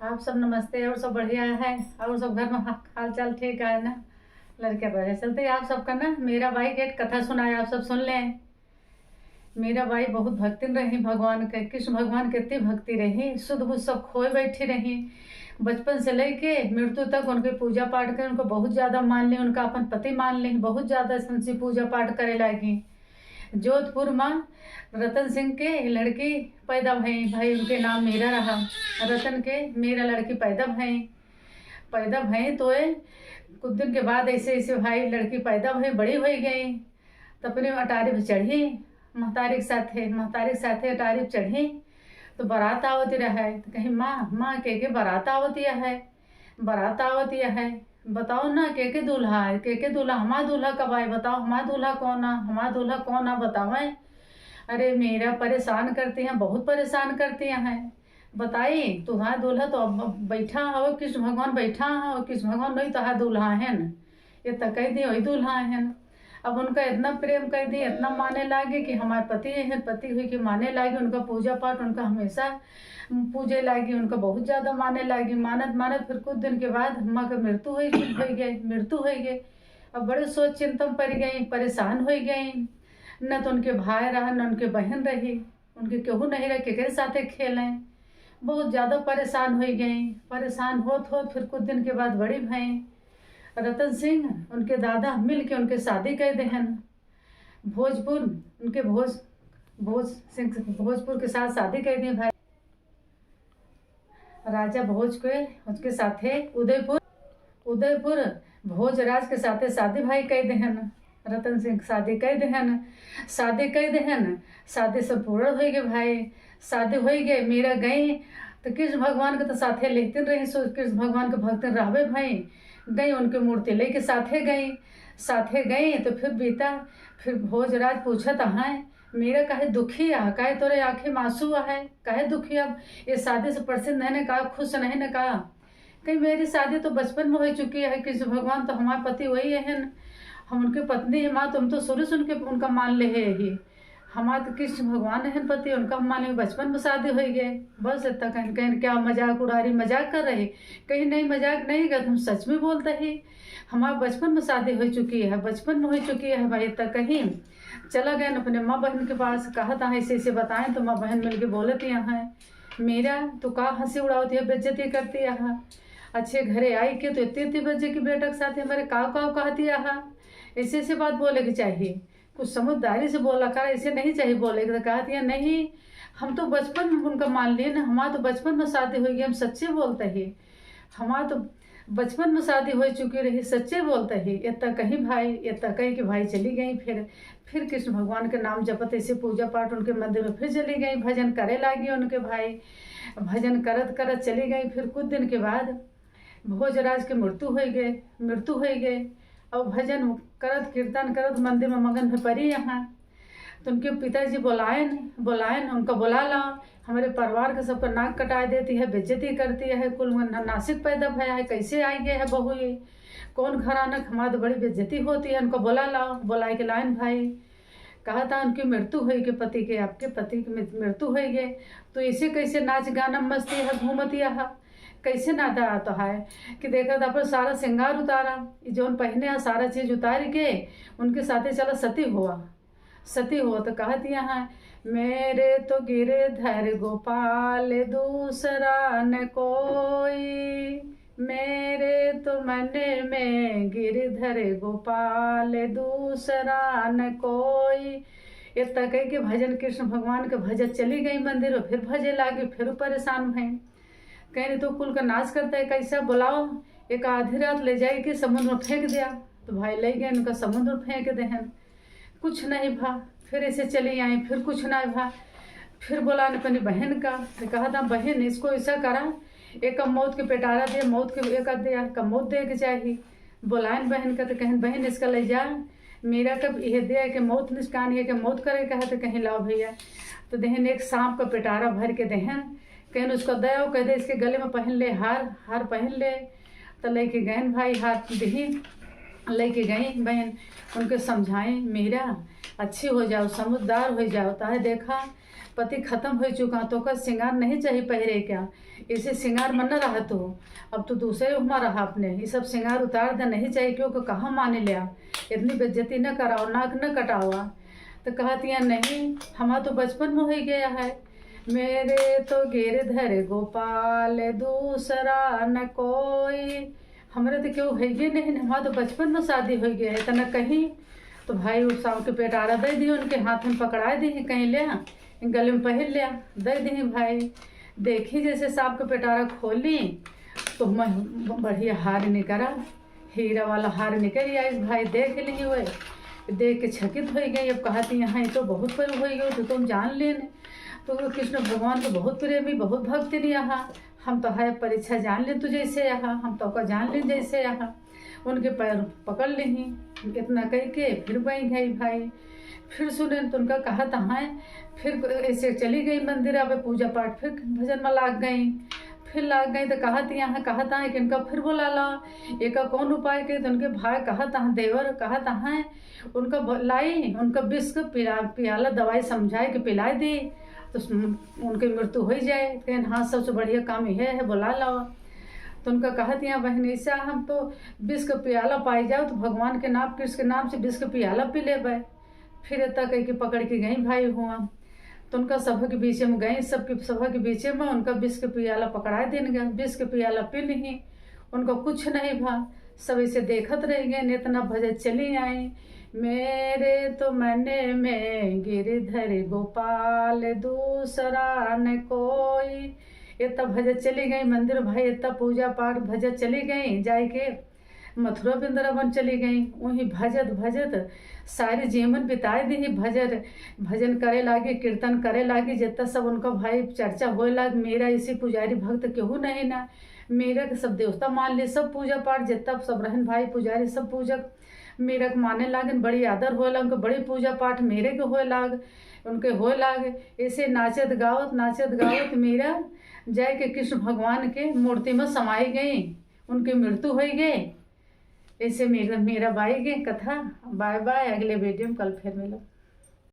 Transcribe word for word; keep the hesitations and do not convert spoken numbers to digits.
आप सब नमस्ते, और सब बढ़िया है? और सब घर में हा-, हाल चाल ठीक है ना? लड़के बढ़िया चलते हैं। आप सबका ना मीराबाई के एक कथा सुनाए, आप सब सुन लें। मीराबाई बहुत भक्तिन रही भगवान के, कृष्ण भगवान के इतनी भक्ति रही, सुध बुध सब खोए बैठी रही। बचपन से लेके मृत्यु तक उनके पूजा पाठ के, उनको बहुत ज्यादा मान ली, उनका अपन पति मान ली, बहुत ज्यादा उनसे पूजा पाठ करे लागी। जोधपुर में रतन सिंह के लड़की पैदा भई, भाई उनके नाम मीरा रहा। रतन के मीरा लड़की पैदा भई, पैदा भई तो ए, कुछ दिन के बाद ऐसे ऐसे भाई लड़की पैदा भई, बड़ी हो गई। तो अपने अटारी पे चढ़ी महतारी के साथे, महतारी के साथे अटारी पे चढ़ी तो बारात आवती रहे। तो कही, "माँ, माँ, के के बारात आवती है, बारात आवती है, बताओ ना के के दूल्हा है, के के दूल्हा, हमार दूल्हा कब आए, बताओ हमार दूल्हा कौन आ, हमार दूल्हा कौन आ, बतावे।" अरे मीरा परेशान करती हैं, बहुत परेशान करती हैं। बताई, तुम्हारा दूल्हा तो अब बैठा हो, कृष्ण भगवान बैठा हो, कृष्ण भगवान नहीं तो दूल्हा है न, ये तो कह दी वही दूल्हा है न। अब उनका इतना प्रेम कर दी, इतना माने लागे कि हमारे पति है, पति हुई के माने लागे, उनका पूजा पाठ उनका हमेशा पूजे लागी, उनका बहुत ज्यादा माने लागी। मानत मानत फिर कुछ दिन के बाद माँ के मृत्यु हुई, हो गए, मृत्यु हो गए। अब बड़े सोच चिंता में पड़ गई, परेशान हो गई। न तो उनके भाई रहा, न उनके बहन रही, उनके केहू नहीं रहे, केकरे साथे खेलें। बहुत ज्यादा परेशान हो गई। परेशान होत होत फिर कुछ दिन के बाद बड़ी भई। रतन सिंह उनके दादा मिल के उनके शादी कर देहन। भोजपुर, उनके भोज भोज सिंह भोजपुर के साथ शादी कर दी भाई। राजा भोज के उसके साथे उदयपुर उदयपुर भोजराज के साथे शादी भाई कह देहन। रतन सिंह के शादी कह देहन। शादी कह देहन। शादी संपूर्ण हो गए भाई। शादी हो गए, मीरा गई तो कृष्ण भगवान के तो साथे लेतिन रही, सो कृष्ण भगवान के भक्तिन रहबे भाई। गई उनके मूर्ति लेके साथे गई। साथे गई तो फिर बीता, फिर भोजराज पूछत हैं, "मीरा काहे दुखी आ, काहे तोरे आँखें में आंसू आ है, काहे दुखी अब ये शादी से प्रसन्न है न का, खुश नहीं न का?" कही, "मेरी शादी तो बचपन में हो चुकी है, कृष्ण भगवान तो हमारे पति वही है न, हम उनके पत्नी है माँ, तुम तो शुरू से उनके उनका मान ले है ही, हमारे तो कृष्ण भगवान है पति, उनका हम माने बचपन में शादी हो गए।" बस इतना कहन कहन क्या मजाक उड़ा रही, मजाक कर रही। कही, "नहीं मजाक नहीं कर, हम सच में बोलते ही, हमारे बचपन में शादी हो चुकी है, बचपन में हो चुकी है भाई।" इतना कही चला गए अपने माँ बहन के पास, कहा था ऐसे ऐसे बताएं तो माँ बहन मिलके बोलत यहाँ है, "मीरा तू का हंसी उड़ावती है, बेइज्जती करती है, अच्छे घरे आई के तो इतनी इतनी बजे की बेटा के साथ हमारे काव काव कहती है, ऐसे ऐसे बात बोले के चाहिए, कुछ समझदारी से बोला कर, ऐसे नहीं चाहिए बोले के।" तो कहती है, "नहीं, हम तो बचपन में उनका मान लिए ना, हमारा तो बचपन में शादी हुई, हम सच्चे बोलते ही, हमारा तो बचपन में शादी हो चुकी रही, सच्चे बोलते ही।" इतना कही भाई, इतना कही कि भाई चली गई। फिर फिर कृष्ण भगवान के नाम जपत ऐसे पूजा पाठ उनके मंदिर में फिर चली गई, भजन करे लागी उनके भाई। भजन करत करत चली गई। फिर कुछ दिन के बाद भोजराज के मृत्यु हो गए, मृत्यु हो गए। और भजन करत कीर्तन करत मंदिर में मगन में पड़ी यहाँ। तो उनके पिताजी बोलायन, बोलायन, "उनका बोला लाओ, हमारे परिवार के सबका नाक कटाए देती है, बेइज्जती करती है, कुल ना-, नासिक पैदा भया है, कैसे आई गए है बहू ये, कौन घरानक, हमारे तो बड़ी बेइज्जती होती है, उनका बोला लाओ।" बोलाए के लायन भाई। कहा था उनकी मृत्यु हुई के पति के, आपके पति की मृ-, मृत्यु हुई गए, तो इसे कैसे नाच गाना मस्ती है, घूमती है, कैसे नाता आता है कि देखा था अपन सारा श्रृंगार उतारा, ये जौन पहने है सारा चीज उतार के उनके साथे चला सती हुआ। सती हुआ तो कहती यहाँ, "मेरे तो गिरधर गोपाल दूसरा न कोई, मेरे तो मन में गिरधर गोपाल दूसरा न कोई।" इतना कह के भजन, कृष्ण भगवान के भजत चली गई मंदिर में, फिर भजे लागी, फिर परेशान भई। कहीं तो कुल का नाश करता है, कैसा बोलाओ, एक आधी रात ले जाए के समुद्र में फेंक दिया। तो भाई ले गए उनका समुद्र में फेंक देहन, कुछ नहीं भा। फिर ऐसे चली आई, फिर कुछ नहीं भा। फिर बोला न अपनी बहन का, तो कहा था, "बहन, इसको ऐसा करा, एक मौत के पिटारा दे, मौत के एक दे, एक मौत दे के चाहिए।" बोलायन बहन का, तो कहन, "बहन, इसका ले जा, मेरा कब यह दे के मौत निष्कान है, के मौत करे कहा।" तो कहीं, "लाओ भैया।" तो देहन एक सांप का पिटारा भर के देहन, कहन, "उसको दे, कह दे इसके गले में पहन ले हार, हार पहन ले।" तो लेके गहन भाई हार दिही, लेके गई बहन, उनके समझाई, "मीरा, अच्छी हो जाओ, समझदार हो जाओ, ताहे देखा पति खतम होइ चुका, तोका सिंगार नहीं चाही पहिरे का, इसे सिंगार मन न रहा तू, अब तू दूसरे उहमा रहा अपने, ये सब सिंगार उतार दे, नहीं चाही, क्यों को कहाँ माने लिया, इतनी बेइज्जती न कराओ, नाक न कटावा। तो कहतिया, नहीं, हमार तो बचपन में होइ गया है, मेरे तो गिरधर गोपाल दूसरा न कोई, हमरे तो केहू हइये नहीं, हमार तो बचपन में शादी होइ गया है, इतना कही। तो भाई उ सांप के पेटारा दे दी, उनके हाथ में पकड़ाए दी, कहीं ले आ, गले में पहिर ले आ, दे दी भाई। देखी जैसे सांप के पेटारा खोली, तो मैं बढ़िया हार निकरा, हीरा वाला हार निकल आइस भाई, देख ली हुए, देख के चकित होइ गई। अब कहती, यहाँ ये तो बहुत पर होइ गयो, तो तुम जान लेने, तो कृष्ण भगवान के बहुत प्रेमी, बहुत भक्त रहा, हम तो है परीक्षा जान ले तू जैसे यहाँ, हम तो का जान ले जैसे यहाँ। उनके पैर पकड़ लेही, इतना कह के फिर वहीं गई भाई। फिर सुने तो उनका कहत हैं, फिर ऐसे चली गई मंदिर, अब पूजा पाठ फिर भजन में लाग गई। फिर लाग गई तो कहत यहाँ, कहत हैं कि इनका फिर बुला ला, एका कौन उपाय के। तो उनके भाई कहत हैं, देवर कहत हैं, उनका ब-, लाई, उनका विष का पिला, पियाला दवाई समझाए के पिलाए दी, तो उस-, उनके मृत्यु होइ जाए। कहें, हाँ, सबसे बढ़िया काम यह है, बुला लाओ। तो उनका कहत यहाँ, बहन, ऐसा हम तो विष का पियाला पाई जाओ, तो भगवान के नाम, कृष्ण के नाम से विष का पियाला पी लेबे। फिर एता कह के पकड़ के गई भाई हुआ। तो उनका सभा के बीचे में गई, सबके सभा के बीचे में उनका विष के पियाला पकड़ाए दिन गए, विष के पियाला पी ली, उनका कुछ नहीं भा, सब ऐसे देखत रह गए। इतना भजत चली आई, मेरे तो मन में गिरधर गोपाल दूसरा न कोई। इतना भजत चली गई मंदिर भाई, इतना पूजा पाठ भजत चली गई, जाए के मथुरा वृंदावन चली गई। वहीं भजत भजत सारी जीवन बिताए दी। भजन, भजन करे लागी, कीर्तन करे लागी, जितना सब उनका भाई चर्चा होए लाग, मेरा इसी पुजारी भक्त केहू नहीं ना, मेरा के सब देवता मान ले, सब पूजा पाठ, जितना सब रहन भाई पुजारी, सब पूजक मेरा के माने लागन, बड़ी आदर होए लाग, उनके बड़ी पूजा पाठ मेरे के होए लाग, उनके होए लाग। ऐसे नाचत गावत, नाचत गावत मेरा जाए के कृष्ण भगवान के मूर्ति में समाई गई, उनके मृत्यु होइ गए। ऐसे मेरा, मेरा बाई के कथा। बाय बाय, अगले वीडियो में कल फिर मिलो।